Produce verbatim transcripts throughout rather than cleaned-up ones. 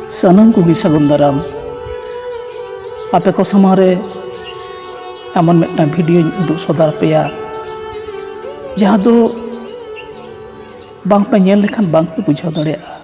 ᱥᱟᱱᱟᱢ ᱠᱚᱜᱮ ᱥᱟᱹᱜᱩᱱ ᱫᱟᱨᱟᱢ᱾ ᱟᱯᱮ ᱠᱚ ᱥᱟᱢᱟᱝ ᱨᱮ ᱮᱢᱚᱱ ᱢᱤᱫᱴᱟᱝ ᱵᱷᱤᱰᱤᱭᱳᱧ ᱩᱫᱩᱜ ᱥᱚᱫᱚᱨ ᱯᱮᱭᱟ, ᱡᱟᱦᱟᱸ ᱫᱚ ᱵᱟᱝ ᱯᱮ ᱧᱮᱞ ᱞᱮᱠᱷᱟᱱ ᱵᱟᱝ ᱯᱮ ᱵᱩᱡᱷᱟᱹᱣ ᱫᱟᱲᱮᱭᱟᱜᱼᱟ᱾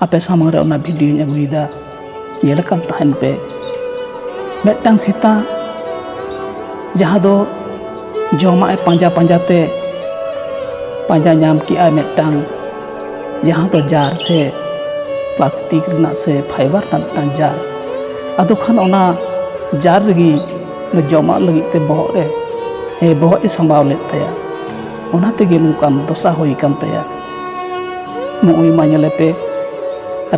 ᱟᱯᱮ ᱥᱟᱢᱟᱝ ᱨᱮ ᱚᱱᱟ ᱵᱷᱤᱰᱤᱭᱳᱧ ᱟᱹᱜᱩᱭᱮᱫᱟ, ᱧᱮᱞ ᱟᱠᱟᱱ ᱛᱟᱦᱮᱱ ᱯᱮ᱾ ᱢᱤᱫᱴᱟᱝ ᱥᱮᱛᱟ, ᱡᱟᱦᱟᱸ ᱫᱚ ᱡᱚᱢᱟᱜ ᱮ ᱯᱟᱸᱡᱟ ᱯᱟᱸᱡᱟ ᱛᱮ ᱯᱟᱸᱡᱟ ᱧᱟᱢ ᱠᱮᱜᱼᱟᱭ ᱢᱤᱫᱴᱟᱝ, ᱡᱟᱦᱟᱸ ᱫᱚ ᱡᱟᱨ ᱥᱮ ᱯᱞᱟᱥᱴᱤᱠ ᱨᱮᱱᱟᱜ ᱥᱮ ᱯᱷᱟᱭᱵᱟᱨ ᱨᱮᱱᱟᱜ ᱢᱤᱫᱴᱟᱝ ᱡᱟᱨ᱾ ᱟᱫᱚ ᱠᱷᱟᱱ ᱚᱱᱟ ᱡᱟᱨ ᱨᱮᱜᱮ ᱚᱱᱟ ᱡᱚᱢᱟᱜ ᱞᱟᱹᱜᱤᱫ ᱛᱮ ᱵᱚᱦᱚᱜ ᱮ, ᱮ, ᱵᱚᱦᱚᱜ ᱮ ᱥᱟᱢᱵᱟᱣ ᱞᱮᱫ ᱛᱟᱭᱟ᱾ ᱚᱱᱟ ᱛᱮᱜᱮ ᱱᱚᱝᱠᱟᱱ ᱫᱚᱥᱟ ᱦᱩᱭ ᱟᱠᱟᱱ ᱛᱟᱭᱟ᱾ ᱱᱚᱜᱼᱚᱭ ᱢᱟ ᱧᱮᱞᱮ ᱯᱮ,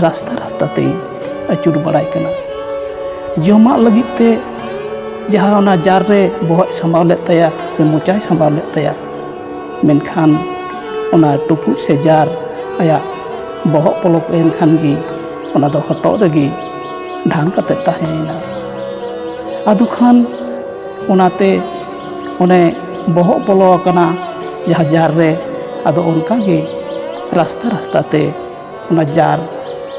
ᱨᱟᱥᱛᱟ ᱨᱟᱥᱛᱟ ᱛᱮᱭ ᱟᱹᱪᱩᱨ ᱵᱟᱲᱟᱭ ᱠᱟᱱᱟ᱾ ᱡᱚᱢᱟᱜ ᱞᱟᱹᱜᱤᱫ ᱛᱮ ᱡᱟᱦᱟᱸ ᱚᱱᱟ ᱡᱟᱨ ᱨᱮ ᱵᱚᱦᱚᱜ ᱮ ᱥᱟᱢᱵᱟᱣ ᱞᱮᱫ ᱛᱟᱭᱟ ᱥᱮ ᱢᱚᱪᱟᱭ ᱥᱟᱢᱵᱟᱣ ᱞᱮᱫ ᱛᱟᱭᱟ, ᱢᱮᱱᱠᱷᱟᱱ ᱚᱱᱟ ᱴᱩᱠᱩᱡ ᱥᱮ ᱡᱟᱨ ᱟᱭᱟᱜ ᱵᱚᱦᱚᱜ ᱯᱚᱞᱚᱠ ᱮᱱ ᱠᱷᱟᱱ ᱜᱮ ᱚᱱᱟ ᱫᱚ ᱦᱚᱴᱚᱜ ᱨᱮᱜᱮ ᱰᱷᱟᱝ ᱠᱟᱛᱮ ᱛᱟᱦᱮᱸᱭᱮᱱᱟ᱾ ᱟᱫᱚ ᱠᱷᱟᱱ ᱚᱱᱟᱛᱮ ᱚᱱᱮ ᱵᱚᱦᱚᱜ ᱵᱚᱞᱚ ᱟᱠᱟᱱᱟ ᱡᱟᱦᱟᱸ ᱡᱟᱨ ᱨᱮ, ᱟᱫᱚ ᱚᱱᱠᱟ ᱜᱮ ᱨᱟᱥᱛᱟ ᱨᱟᱥᱛᱟ ᱛᱮ ᱚᱱᱟ ᱡᱟᱨ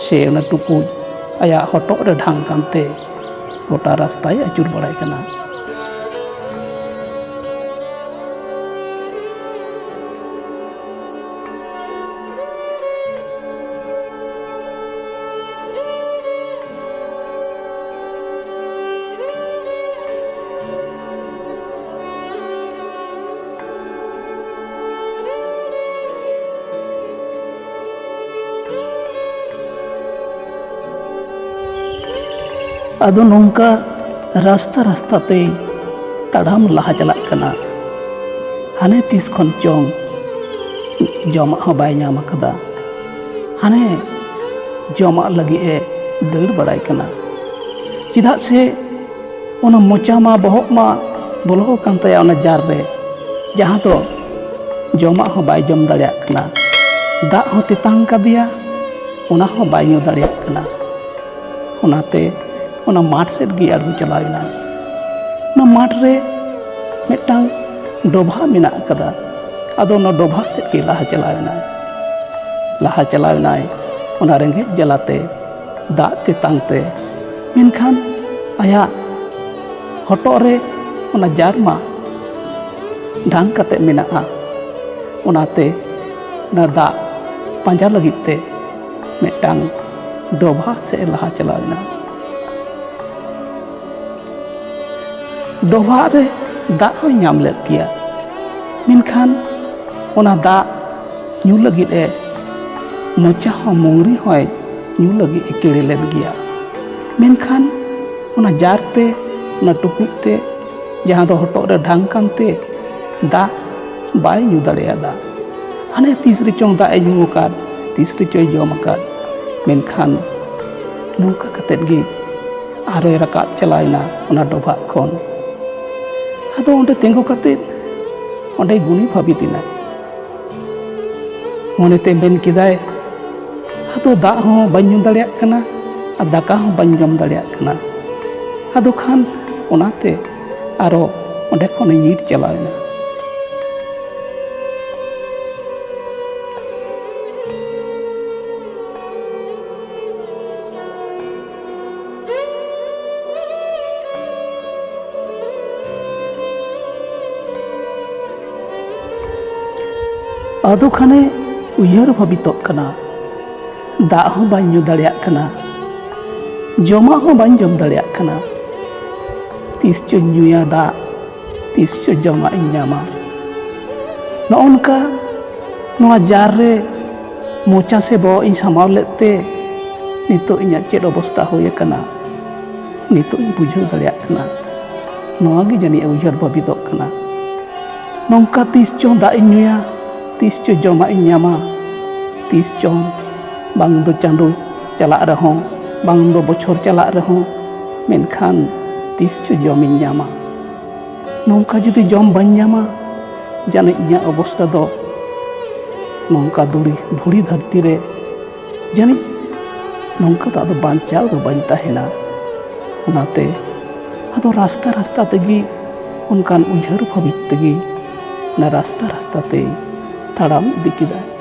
ᱥᱮ ᱚᱱᱟ ᱴᱩᱠᱩᱡ ᱟᱭᱟᱜ ᱦᱚᱴᱚᱜ ᱨᱮ ᱰᱷᱟᱝ ᱠᱟᱱᱛᱮ ᱜᱚᱴᱟ ᱨᱟᱥᱛᱟᱭ ᱟᱹᱪᱩᱨ ᱵᱟᱲᱟᱭ ᱠᱟᱱᱟ᱾ ᱟᱫᱚ ᱱᱚᱝᱠᱟ ᱨᱟᱥᱛᱟ ᱨᱟᱥᱛᱟ ᱛᱮ ᱛᱟᱲᱟᱢ ᱞᱟᱦᱟ ᱪᱟᱞᱟᱜ ᱠᱟᱱᱟ᱾ ᱦᱟᱱᱮ ᱛᱤᱥ ᱠᱷᱚᱱ ᱪᱚᱝ ᱡᱚᱢᱟᱜ ᱦᱚᱸ ᱵᱟᱭ ᱧᱟᱢ ᱟᱠᱟᱫᱟ᱾ ᱦᱟᱱᱮ ᱡᱚᱢᱟᱜ ᱞᱟᱹᱜᱤᱫ ᱮ ᱫᱟᱹᱲ ᱵᱟᱲᱟᱭ ᱠᱟᱱᱟ᱾ ᱪᱮᱫᱟᱜ ᱥᱮ ᱚᱱᱟ ᱢᱚᱪᱟ ᱢᱟ, ᱵᱚᱦᱚᱜ ᱢᱟ ᱵᱚᱞᱚ ᱟᱠᱟᱱ ᱛᱟᱭᱟ ᱚᱱᱟ ᱡᱟᱨ ᱨᱮ, ᱡᱟᱦᱟᱸ ᱫᱚ ᱡᱚᱢᱟᱜ ᱦᱚᱸ ᱵᱟᱭ ᱡᱚᱢ ᱫᱟᱲᱮᱭᱟᱜ ᱠᱟᱱᱟ᱾ ᱫᱟᱜ ᱦᱚᱸ ᱛᱮᱛᱟᱝ ᱠᱟᱫᱮᱭᱟ, ᱚᱱᱟ ᱦᱚᱸ ᱵᱟᱭ ᱧᱩ ᱫᱟᱲᱮᱭᱟᱜ ᱠᱟᱱᱟ᱾ ᱚᱱᱟᱛᱮ ᱚᱱᱟ ᱢᱟᱴᱷ ᱥᱮᱫ ᱜᱮ ᱟᱬᱜᱚ ᱪᱟᱞᱟᱣ ᱮᱱᱟ᱾ ᱚᱱᱟ ᱢᱟᱴᱷ ᱨᱮ ᱢᱤᱫᱴᱟᱝ ᱰᱚᱵᱷᱟᱜ ᱢᱮᱱᱟᱜ ᱟᱠᱟᱫᱟ᱾ ᱟᱫᱚ ᱚᱱᱟ ᱰᱚᱵᱷᱟᱜ ᱥᱮᱫ ᱜᱮ ᱞᱟᱦᱟ ᱪᱟᱞᱟᱣ ᱮᱱᱟᱭ᱾ ᱞᱟᱦᱟ ᱪᱟᱞᱟᱣ ᱮᱱᱟᱭ ᱚᱱᱟ ᱨᱮᱸᱜᱮᱡ ᱡᱟᱞᱟᱛᱮ, ᱫᱟᱜ ᱛᱮᱛᱟᱝ ᱛᱮ᱾ ᱢᱮᱱᱠᱷᱟᱱ ᱟᱭᱟᱜ ᱦᱚᱴᱚᱜ ᱨᱮ ᱚᱱᱟ ᱡᱟᱨ ᱢᱟ ᱰᱷᱟᱝ ᱠᱟᱛᱮ ᱢᱮᱱᱟᱜᱼᱟ᱾ ᱚᱱᱟᱛᱮ ᱚᱱᱟ ᱫᱟᱜ ᱯᱟᱸᱡᱟ ᱞᱟᱹᱜᱤᱫ ᱛᱮ ᱢᱤᱫᱴᱟᱝ ᱰᱚᱵᱷᱟᱜ ᱥᱮᱫ ᱮ ᱞᱟᱦᱟ ᱪᱟᱞᱟᱣ ᱮᱱᱟ᱾ ᱰᱚᱵᱷᱟᱜ ᱨᱮ ᱫᱟᱜ ᱦᱚᱸᱭ ᱧᱟᱢ ᱞᱮᱫ ᱜᱮᱭᱟ, ᱢᱮᱱᱠᱷᱟᱱ ᱚᱱᱟ ᱫᱟᱜ ᱧᱩ ᱞᱟᱹᱜᱤᱫ ᱮ, ᱢᱚᱪᱟ ᱦᱚᱸ ᱢᱩᱝᱨᱤ ᱦᱚᱸᱭ ᱧᱩ ᱞᱟᱹᱜᱤᱫ ᱮ ᱠᱤᱲᱤ ᱞᱮᱫ ᱜᱮᱭᱟ᱾ ᱢᱮᱱᱠᱷᱟᱱ ᱚᱱᱟ ᱡᱟᱨ ᱛᱮ, ᱚᱱᱟ ᱴᱩᱠᱩᱡ ᱛᱮ, ᱡᱟᱦᱟᱸ ᱫᱚ ᱦᱚᱴᱚᱜ ᱨᱮ ᱰᱷᱟᱝ ᱠᱟᱱᱛᱮ, ᱫᱟᱜ ᱵᱟᱭ ᱧᱩ ᱫᱟᱲᱮᱭᱟᱫᱟ᱾ ᱦᱟᱱᱮ ᱛᱤᱥ ᱨᱮᱪᱚᱝ ᱫᱟᱜ ᱮ ᱧᱩ ᱟᱠᱟᱫ, ᱛᱤᱥ ᱨᱮᱪᱚᱭ ᱡᱚᱢ ᱟᱠᱟᱫ᱾ ᱢᱮᱱᱠᱷᱟᱱ ᱱᱚᱝᱠᱟ ᱠᱟᱛᱮᱫ ᱜᱮ ᱟᱨᱚᱭ ᱨᱟᱠᱟᱵ ᱪᱟᱞᱟᱣ ᱮᱱᱟ ᱚᱱᱟ ᱰᱚᱵᱷᱟᱜ ᱠᱷᱚᱱ᱾ ᱟᱫᱚ ᱚᱸᱰᱮ ᱛᱤᱸᱜᱩ ᱠᱟᱛᱮᱫ ᱚᱸᱰᱮᱭ ᱜᱩᱱᱤ ᱵᱷᱟᱹᱵᱤᱛ ᱮᱱᱟ᱾ ᱢᱚᱱᱮᱛᱮ ᱢᱮᱱ ᱠᱮᱫᱟᱭ, ᱟᱫᱚ ᱫᱟᱜ ᱦᱚᱸ ᱵᱟᱹᱧ ᱧᱩ ᱫᱟᱲᱮᱭᱟᱜ ᱠᱟᱱᱟ ᱟᱨ ᱫᱟᱠᱟ ᱦᱚᱸ ᱵᱟᱹᱧ ᱡᱚᱢ ᱫᱟᱲᱮᱭᱟᱜ ᱠᱟᱱᱟ᱾ ᱟᱫᱚ ᱠᱷᱟᱱ ᱚᱱᱟᱛᱮ ᱟᱨᱚ ᱚᱸᱰᱮ ᱠᱷᱚᱱᱮ ᱧᱤᱨ ᱪᱟᱞᱟᱣ ᱮᱱᱟ᱾ ᱟᱫᱚ ᱠᱷᱟᱱᱮ ᱩᱭᱦᱟᱹᱨ ᱵᱷᱟᱵᱤᱛᱚᱜ ᱠᱟᱱᱟ, ᱫᱟᱜ ᱦᱚᱸ ᱵᱟᱹᱧ ᱧᱩ ᱫᱟᱲᱮᱭᱟᱜ ᱠᱟᱱᱟ, ᱡᱚᱢᱟᱜ ᱦᱚᱸ ᱵᱟᱹᱧ ᱡᱚᱢ ᱫᱟᱲᱮᱭᱟᱜ ᱠᱟᱱᱟ᱾ ᱛᱤᱥ ᱪᱚᱧ ᱧᱩᱭᱟ ᱫᱟᱜ, ᱛᱤᱥ ᱪᱚ ᱡᱚᱢᱟᱜ ᱤᱧ ᱧᱟᱢᱟ᱾ ᱱᱚᱜᱼᱚ ᱱᱚᱝᱠᱟ ᱱᱚᱣᱟ ᱡᱟᱨ ᱨᱮ ᱢᱚᱪᱟ ᱥᱮ ᱵᱚᱦᱚᱜ ᱤᱧ ᱥᱟᱢᱵᱟᱣ ᱞᱮᱫ ᱛᱮ ᱱᱤᱛᱚᱜ ᱤᱧᱟᱹᱜ ᱪᱮᱫ ᱚᱵᱚᱥᱛᱟ ᱦᱩᱭ ᱟᱠᱟᱱᱟ, ᱱᱤᱛᱚᱜ ᱤᱧ ᱵᱩᱡᱷᱟᱹᱣ ᱫᱟᱲᱮᱭᱟᱜ ᱠᱟᱱᱟ᱾ ᱱᱚᱣᱟ ᱜᱮ ᱡᱟᱹᱱᱤᱡ ᱩᱭᱦᱟᱹᱨ ᱵᱷᱟᱹᱵᱤᱛᱚᱜ ᱠᱟᱱᱟ᱾ ᱱᱚᱝᱠᱟ ᱛᱤᱥ ᱪᱚ ᱫᱟᱜ ᱤᱧ ᱧᱩᱭᱟ, ᱛᱤᱥ ᱪᱚ ᱡᱚᱢᱟᱜ ᱤᱧ ᱧᱟᱢᱟ, ᱛᱤᱥ ᱪᱚ ᱵᱟᱝ ᱫᱚ ᱪᱟᱸᱫᱚ ᱪᱟᱞᱟᱜ ᱨᱮᱦᱚᱸ, ᱵᱟᱝ ᱫᱚ ᱵᱚᱪᱷᱚᱨ ᱪᱟᱞᱟᱜ ᱨᱮᱦᱚᱸ, ᱢᱮᱱᱠᱷᱟᱱ ᱛᱤᱥ ᱪᱚ ᱡᱚᱢᱤᱧ ᱧᱟᱢᱟ᱾ ᱱᱚᱝᱠᱟ ᱡᱩᱫᱤ ᱡᱚᱢ ᱵᱟᱹᱧ ᱧᱟᱢᱟ, ᱡᱟᱹᱱᱤᱡ ᱤᱧᱟᱹᱜ ᱚᱵᱚᱥᱛᱟ ᱫᱚ ᱱᱚᱝᱠᱟ ᱫᱷᱩᱲᱤ, ᱫᱷᱩᱲᱤ ᱫᱷᱟᱹᱨᱛᱤ ᱨᱮ ᱡᱟᱹᱱᱤᱡ ᱱᱚᱝᱠᱟ ᱫᱚ ᱟᱫᱚ ᱵᱟᱧᱪᱟᱣ ᱫᱚ ᱵᱟᱹᱧ ᱛᱟᱦᱮᱱᱟ᱾ ᱚᱱᱟᱛᱮ ᱟᱫᱚ ᱨᱟᱥᱛᱟ ᱨᱟᱥᱛᱟ ᱛᱮᱜᱮ, ᱚᱱᱠᱟᱱ ᱩᱭᱦᱟᱹᱨ ᱵᱷᱟᱹᱵᱤᱛ ᱛᱮᱜᱮ ᱚᱱᱟ ᱨᱟᱥᱛᱟ ᱨᱟᱥᱛᱟ ᱛᱮ ᱛᱟᱲᱟᱢ ᱤᱫᱤ ᱠᱮᱫᱟ᱾